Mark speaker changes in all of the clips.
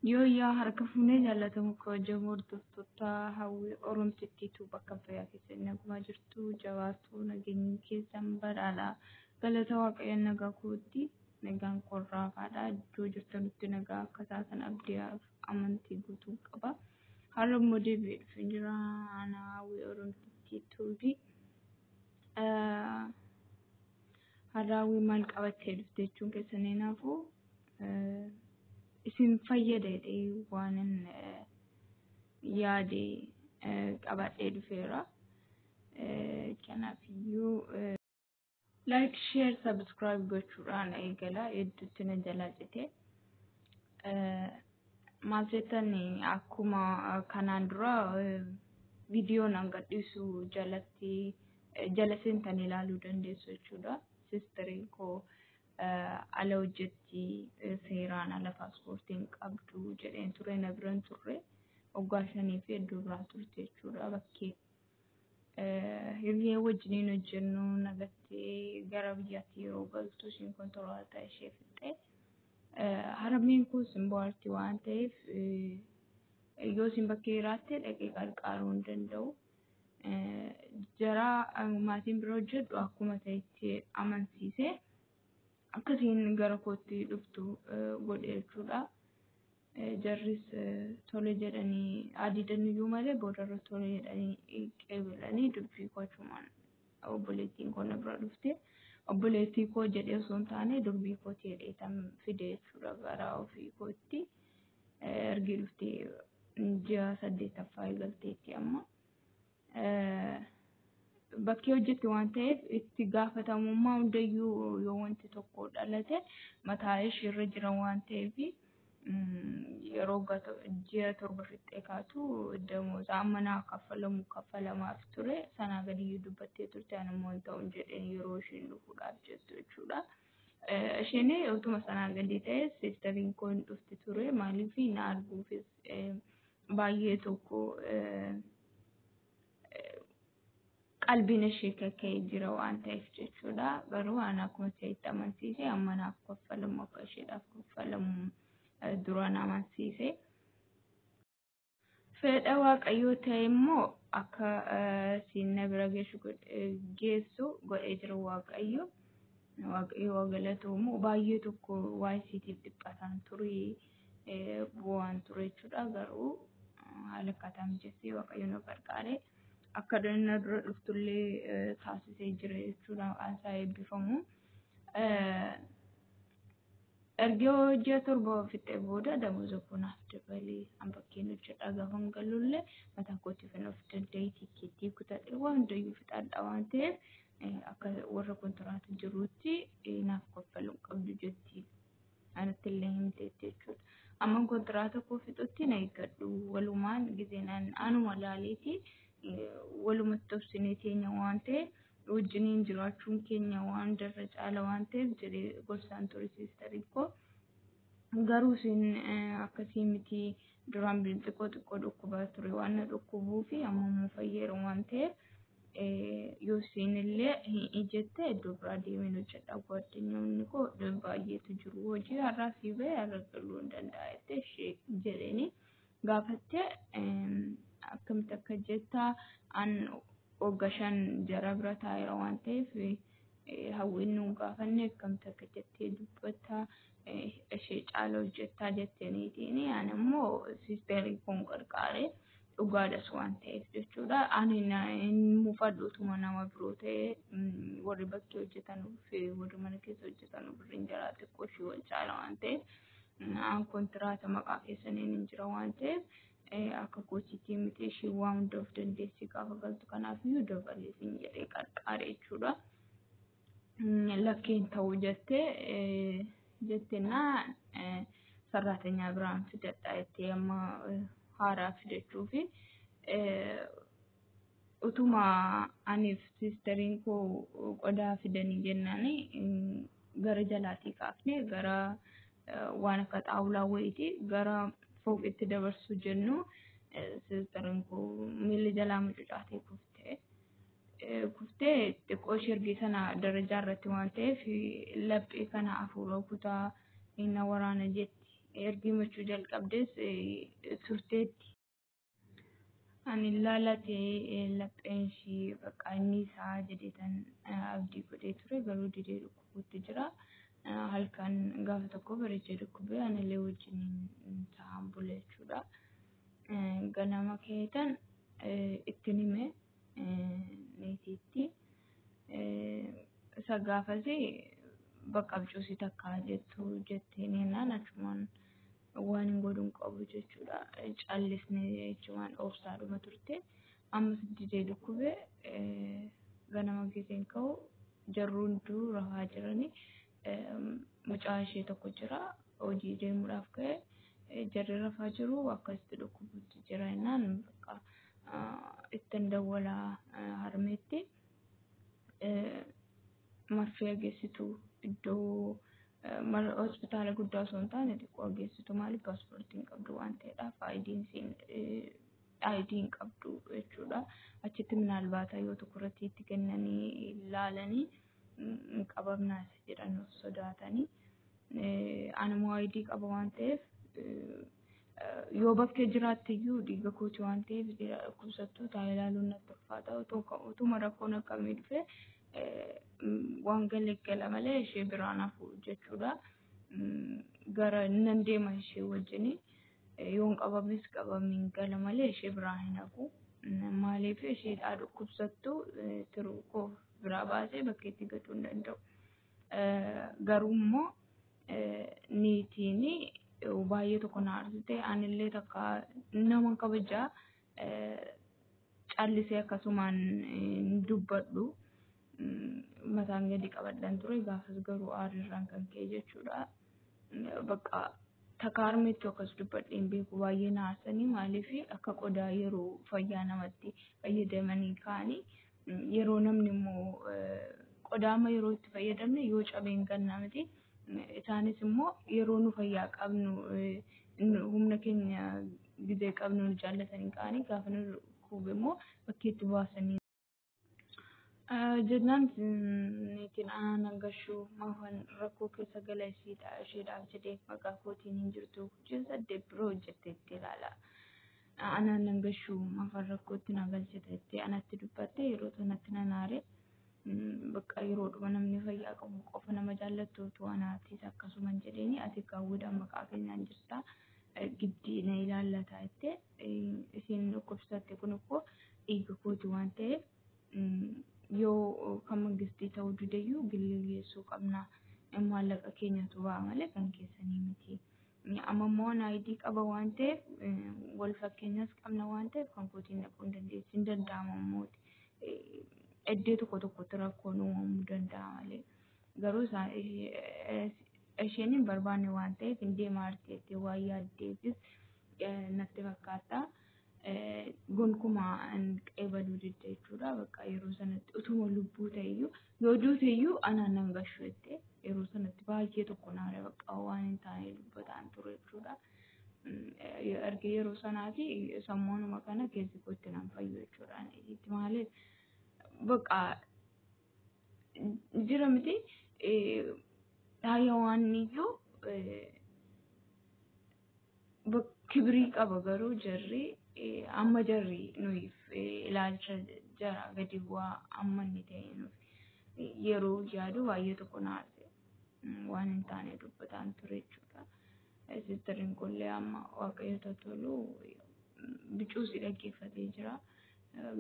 Speaker 1: Yooyyaa harka fuunee jaallatamu kabajamoo hordoftoota hawwii Oromtittiitu bakka fayyaa keessan nagumaa jirtu jabaatu nageenyi keessan badhaadha. Galata Waaqayyoon nagaa kootti nagaan qorraafaadha. Iddoo jirtanitti nagaa akka taatan abdii amantii guutuu qaba. Har'a immoo deebi'ee dhufee jira. Ana hawwii Oromtittiituufi har'a hawwii maal qabattee dhufte jechuun keessan hin hafu. Isin fayyada jedhee waanan yaade qabadhee dhufeera. Kanaafiyyuu like, share, subscribe gochuudhaan eegala. Hedduutti na jalaa cite. Maal jettan, akkuma kanaan dura viidiyoon an gadhiisu jalatti jala seentanii ilaaluu dandeessu jechuudha. Sisteriin koo ala hojjetti, seeraan ala paaspoortii hin qabdu jedheen ture. Na biran turre waggaa 5 fi hedduu biraa turte jechuudha bakkee. Hiriyee wajjiniin hojjennu nagattee gara biyyaatti yeroo galtu ishiin konkolaataa ishee fixxee. Harmeen koos hin bohaarti waan ta'eef yoo isin bakkee jiraatte dhaqee qarqaaruu hin danda'u. Jara maatiin bira hojjedhu akkuma ta'etti amansiisee akkasiin gara kootti dhuftu godhe jechuudha. Jarris tole jedhanii adiidaniyyuu malee boodarra tole jedhanii qeebalanii dubbii koo achumaan obboleettiin koo na bira dhufte. Obboleettii koo jedhee osoo hin taane durbii kooti jedhee tan fide jechuudha gara ofii kootti. Ergi dhuftee ji'a 8ffaa eegalteetti amma. Bakkee hojjette waan ta'eef itti gaafatamummaa hundayyuu yoo wanti tokko dhalate mataa isheerra jira waan ta'eef yeroo ji'a 7 fixxee kaatu damooza amma naa kaffalamu kaffalamaaf ture sanaa gadiyyuu dubbattee turte. Ani immoo hin ta'u jedheen yeroo isheen dhufuudhaaf jettu jechuudha. Isheen utuma sanaa gadi ta'e siistariin koo hin dhufti ture, maaliif na arguufis baay'ee tokko qalbiin ishee kakka'ee jira waan ta'eef jechuudha. Garuu ani akkuma ta'etti amansiise, amma naaf kaffalamu akka isheedhaaf kaffalamu duraan amansiise. Fedha Waaqayyoo ta'e immoo akka siin na bira geessu godhee jira Waaqayyo. Waaqayyo galatoomu, baay'ee tokko waa'ee isiitiif dhiphataan ture, bu'aan ture jechuudha. Garuu haala akkaataa mijeessee Waaqayyo na gargaare. Akka na dura dhuftullee taasisee jira jechuudha. Maqaan isaa eebbifamu. Erga ji'a 7 fixee booda damooza koo naaf dabalee an bakkeen hojjedha gaafa galullee mataa kootiif of danda'ee tikkeettii kutadhee waan hundayyuu fixadha waan ta'eef akka warra kontiraata jiruutti naaf kaffaluu qabdu jetti. Anatti illee himteetti jechuudha. Amma kontiraata koo fixutti na eeggadhu, walumaan gizeenaan anuma laaleeti walumatti obsinee teenya waan ta'eef wajjiniin jiraachuun keenya waan darra caala waan ta'eef jedhee gorsaan ture siistarii koo. Garuu isin akkasii miti, duraan xiqqoo xiqqoo dhukkubaa ture waan na dhukkubuu fi amma immoo fayyeera waan ta'eef yoo isin illee hin ijjette iddoo biraa deemeen hojjedha, ጓደኞonni koo baay'eetu jiru, hojii har'aa fi bahee har'a galuu hin danda'a jettee ishee jedheeni gaafatte. Akkamitti akka jettaa, an waggaa 5 jara bira taa'eera waan ta'eef hawwiin nu gaafanne akkamitti akka jettee dubbatta, ishee caala hojjettaa jettaniitiin. Ani immoo siisterii koon qarqaare, dhugaadhas waan ta'eef jechuudha. Ani hin mufadhu, utuma nama biroo ta'e warri bakkee hojjetanuu fi warri mana keessa hojjetan birriin jaraa xiqqoo ishee wal caala waan ta'eef an kontiraata maqaa keessaniin hin jira waan ta'eef akka kootiitii miti, ishee waan hunda of dandeessi gaafa galtu, kanaafiyyuu dabaleefin jedhee qarqaare jechuudha. Lakkeen ta'uu jettee jettennaa sarraatanyaa biraan fidadha jettee amma haaraa fidachuufi utuma aniif siistariin koo qodaa fidanii jennaan gara jalaatii kaafne gara waan akka xaawulaa wayiiti gara fooqitti dabarsuu jennu siistariin koo miilli jalaa mucucaatee kuftee. Kuftee xiqqoo ishee sana darajaa irratti waan ta'eef laphee kana hafuura kutaa na waraana jetti. Ergi himachuu jalqabdes turteetti. Ani laalatee lapheen ishii bakka inni isaa jedheetan abdii godhee ture, garuu didee dhukkubuutti jira. Halkan gaafa tokko bareechee dhukkubee anillee wajjin taa'an bule jechuudha. Ganama keetan ittiin hime niitiitti. Isa gaafas bakka abcuusii takkaa jettu jetteen jennaan achumaan waan hin godhu hin qabu jechuudha. Callisnee jechuun obsaadhuma turte. Ammas didee dhukkubee ganama giseen ka'u jarri hunduu rafaa jiranii, mucaa ishee tokko jira, hojii deemuudhaaf ka'e, jarri rafaa jiru, akkasitti dhukkubuutti jira jennaan bakka ittiin dawwalaa harmeetti marfee geessitu, iddoo hospitaala guddaa osoo hin taane xiqqoo geessitu, maaliif paaspoortii hin qabdu waan ta'eedhaaf, aayidii hin qabdu jechuudha. Achitti minaalbaata yoo tokkorratti itti kennanii ilaalanii hin qabamnaa isa jedhan sodaatanii. Anummoo aayidii qaba waan ta'eef, yoo bakkee jiraatte iyyuu dhiiga kooti waan ta'eef, dhukkubsattuu taa'ee ilaaluun natti ulfaata. Utuma rakkoon akkamii dhufe waan galaggala malee ishee biraan hafu jechuudha. Gara nan deema ishee wajjin, yoon qabames qabamiin gala malee ishee biraan hin hafu. Maaliif isheedhaa dhukkubsattuu tiruu koo biraa baasee bakkeetti gatuu hin danda'u. Garuu immoo niitiin baay'ee tokko na aarsite, anillee takka nama kabajaa callisee akkasumaan hin dubbadhu. Mataan gadi qabadhan ture gaafas, garuu aariirraan kan ka'e jechuudha. Bakka takka harmeetti akkas dubbadhee hin beeku, baay'ee na aarsanii, maaliif akka qodaa yeroo fayyaa namatti fayyadamanii ka'anii, yeroo namni immoo qodaa amma yeroo itti fayyadamne yoo cabeen ganna miti. Isaanis immoo yeroo nu fayyaa qabnu, humna keenya gizee qabnu nu jaallatanii ka'anii, gaafa nu dhukkube immoo bakkeetti baasanii. Jennaan niitiin aannan gashuu maafan rakkoo keessa gala isheedhaaf jedhee, maqaa kootiin hin jirtu, ji'a 8 biroo hojjette itti ilaala. Anaan nan gashuu maafan rakkootti na galchite jettee anatti dubbatte. Yeroo sanatti nan aare. Bakka yeroodhuma namni fayyaa qabu qofa nama jaallattu utuu anaatis akkasuma hin jedheeni, ati gaawwiidhaan maqaa keenyaan jirta, giddii na ilaallata jettee, isheen dhukkubsatte kun immoo dhiiga kooti waan ta'eef, yoo kan mangistii ta'uu dideyyuu gilgilgeessuu qabna. Maallaqa keenyatu ba'a malee kan keessanii miti. Amma immoo aayidii qaba waan ta'eef, wal fakkeenyas qabna waan ta'eef, kan kootiin dhaquu hin dandeessu, hin danda'amu immoo iddoo tokko tokkotti rakkoon uumamuu danda'a malee. Garuu isheen hin barbaanne waan ta'eef, hin deemaa jirti waan yaaddeefis natti fakkaata. Gonkumaa qeebaluu didde jechuudha. Bakka yeroo sanatti utuma lubbuu ta'eyyuu, yoo duute iyyuu anaan nan gashu jettee, yeroo sanatti baay'ee tokko naare, bakka waan hin taane dubbataan ture jechuudha. Erga yeroo sanaati sammuunuma kana keessi kootti nan fayyu jechuudha. Maaliif bakka jira miti, haayawaan iyyuu kibrii qaba, garuu jarri amma jarri nuyiif ilaalcha jara gadi bu'aa amma inni ta'e nuuf yeroo yaadu baay'ee tokko na aarse, waan hin taane dubbataan ture jechuudha. Sistiriin kunillee amma Waaqayyo tolu bicuu si dhaggeeffatee jira.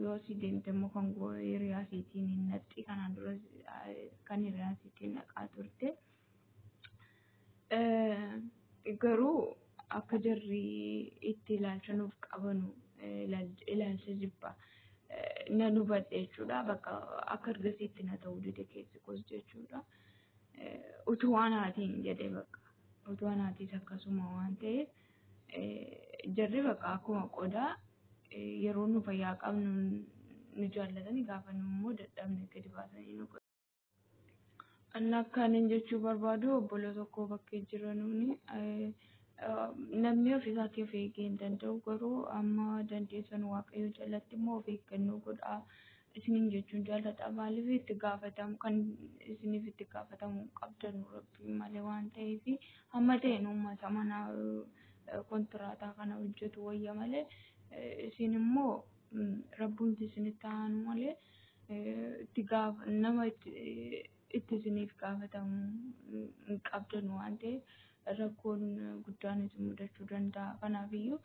Speaker 1: Yoo si deemte immoo kan hiriyaa isiitiin hin naqxi, kanaan dura kan hiriyaa isiitiin naqaa turte. Garuu akka jarri itti ilaalcha nuuf qabanu, ilaalcha jibbaa nan hubadhe jechuudha. Bakka akka ergasiitti na ta'uu dide keessi koos jechuudha. Utuu anaatiin jedhee, bakka utuu anaatiis akkasuma waan ta'eef, jarri bakka akkuma qodaa yeroo nu fayyaa qabnu nu jaallatanii, gaafa nu immoo dadhabne gadi baasanii nu godhu. Inni akkanin jechuu barbaadu, obboleessa tokko bakkee jiranuuni, namni ofiisaatii of eegee hin danda'u, garuu amma dandeessan Waaqayyo jalatti immoo of eeggannoo godhaa. Isiniin jechuun jaalladha. Maaliif itti gaafatamu kan isiniif itti gaafatamu qabdan Rabbiin malee waan ta'eef hamma ta'een uummata mana kontiraataa kana hojjetu wayya malee isin immoo Rabbuun isinitti aanu malee itti gaafa nama itti isiniif gaafatamu hin qabdan waan ta'eef rakkoon guddaan isin mudachuu danda'a. Kanaafiyyuu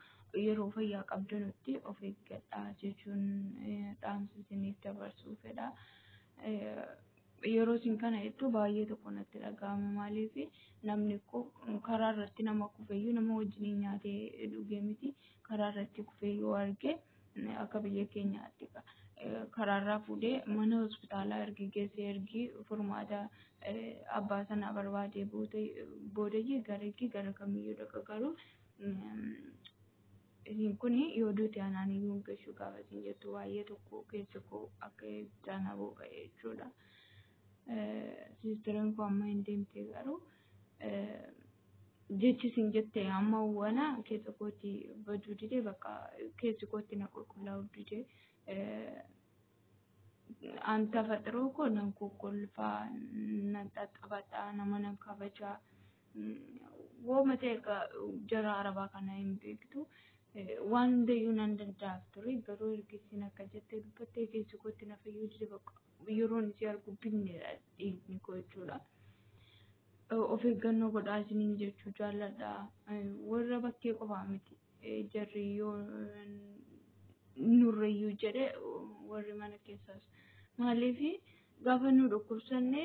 Speaker 1: yeroo fayyaa qabdanutti of eeggadhaa jechuun dhaamsa isiniif dabarsuu fedha. Yeroo isin kana jettu baay'ee tokko natti dhaga'ama. Maaliif namni karaa irratti nama kufeyyuu nama wajjin nyaatee dhugee miti karaa irratti kufee yoo arge akka biyya keenyaatti karaarraa fuudhee mana hospitaalaa ergi geessee ergi furmaata abbaa sanaa barbaadee boodayyee gara gara kamiyyuu dhaqa garuu isin kun yoo duute anaan iyyuu hin geessu gaafa isin jettu baay'ee tokko keessa koo akka ibiddaan boba'e jechuudha. Siistiriin koo amma hin deemte garuu jechi isin jette amma wana keessa kootti baduu dide bakka keessi kootti na qulqullaa'uu dide. An tafaxiroo koo nan kokkolfaa, nan xaxxabadhaa, nama nan kabajaa. Wooma ta'e jara arabaa kana hin beektu. Waan hundayyuu nan danda'aaf ture garuu erga isin akka jettee dubbattee keessi kootti na fayyuu dide bakka yeroon isii argu binneedha dhiigni koo jechuudha. Of eeggannoo godhaa isiniin jechuu jaalladha. Warra bakkee qofaa miti. Jarri yoo nurrayyuu jedhe warri mana keessaas. Maaliif gaafa nu dhukkubsanne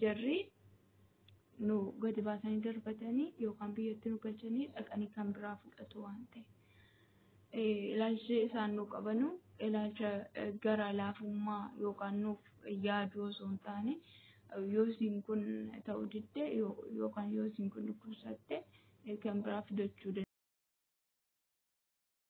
Speaker 1: jarri nu gadi baasanii darbatanii yookaan biyyatti nu galchanii dhaqanii kan biraa fudhatu waan ta'eef. Ilaalchi isaan nu qabanu ilaalcha gara laafummaa yookaan nuuf yaaduu osoo hin taane yoo isin kun ta'uu didde yookaan yoo isin kun dhukkubsatte kan biraa fudhachuu danda'u.